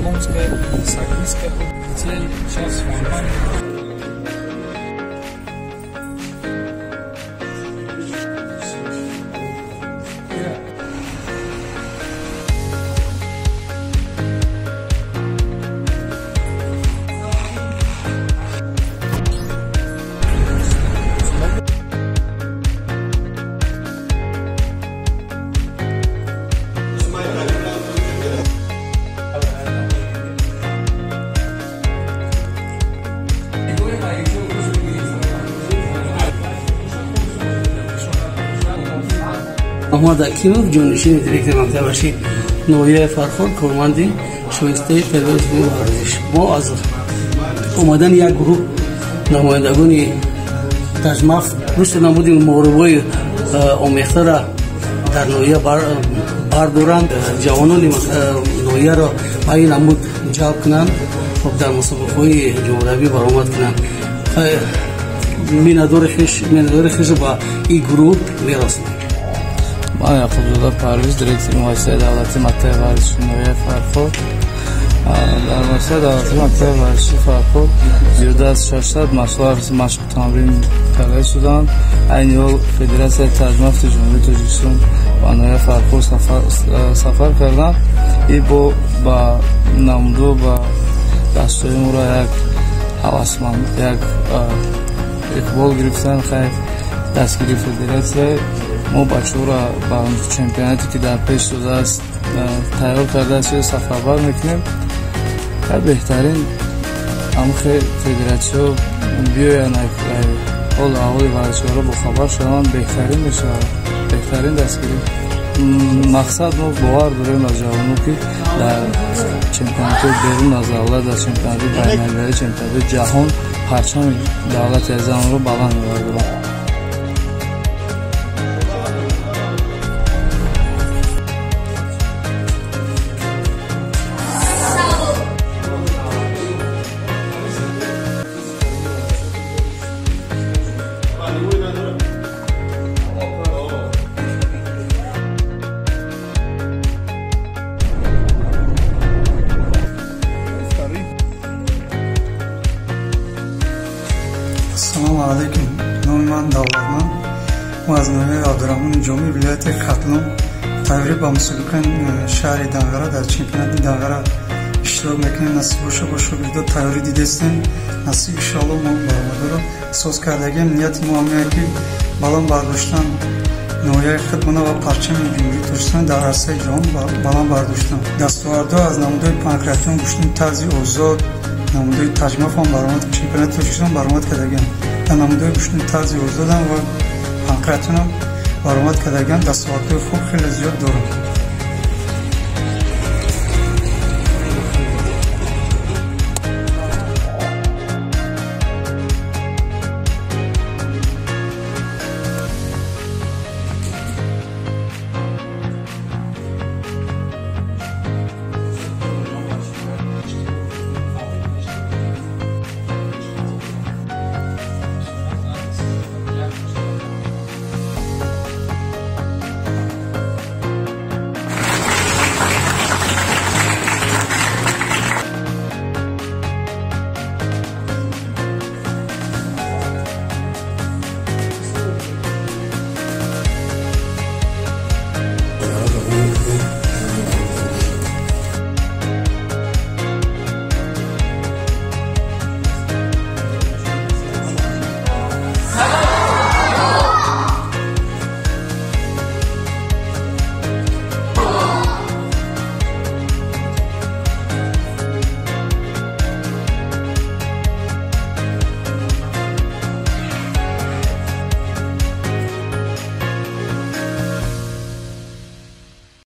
Омская, Сагинская. Детей сейчас в компании. Аҳмад Акимов, ҷонишини директори мактаби варзиши ноҳияи Фархор, корманди шоистаи тарбияи варзиш. Мо аз омадани як гурӯҳ намояндагони таҷмаф рушд намуди муҳорибаҳои омехтара дар ноҳия бардоранд, ҷавонони ноҳияро ба ин намуд ҷалб кунанд, дар мусобиқаҳои ҷумҳуриявӣ баромад кунанд. Миннатдори хешро ба ин гурӯҳ мерасонем. Ман Яқубзода Парвиз, директори муассисаи давлатии мактаби варзиши ноҳияи Фархор. Дар муассисаи давлатии мактаби варзиши Фархор зиёда аз 600 машғулар машқу тамрин карда шуданд. Айни ҳол Федератсияи таҷмафти Ҷумҳурии Тоҷикистон ба ноҳияи Фархор сафар карданд. И бо ба намуду ба дастҳои моро як ҳавасманд, як иқбол гирифтан. Хайр, дастгирии федератсия мо бачаҳоро ба чемпионате ки дар пеш додааст тайёр кардааст сафарбар мекунем. Беҳтарин ҳамхе федератсиё биёянд, ҳолу аҳволи варзишгаро бохабар шаванд, беҳтарин мешавад, беҳтарин дастгирӣ. Мақсад мо бовар дорем аз ҷавоно, ки дар чемпионатҳои берун аз давлат, дар чемпионатҳои байналмилалӣ, чемпионатҳои ҷаҳон парчами давлати азизамонро баланд мебардоранд. Ассалому алайкум. Номи ман Давлатман. Мо аз ноҳияи Абдурраҳмони Ҷомӣ, вилояти Хатлон, тайёрӣ ба мусобиқаи шаҳри Данғара дар чемпионати Данғара иштирок мекунем. Насиб боша, бо шогирдо тайёрӣ дидестем. Насиб иншоалло мо баромадоро соз кардагием. Нияти мо ҳамин ки баланд бардоштан ноҳияи худмона ва парчами Ҷумҳурии Тоҷикистон дар арсаи ҷаҳон баланд бардоштан. Дастовардҳо аз намудҳои панкратион, гӯштини тарзи озод, намудҳои таҷмаф ҳам баромад, чемпионати Тоҷикистон баромад кардагиам. Дар намудҳои гӯштини тарзи озодам ва панкратионам баромад кардагиам. Дастовардҳои хуб хеле зиёд дорам.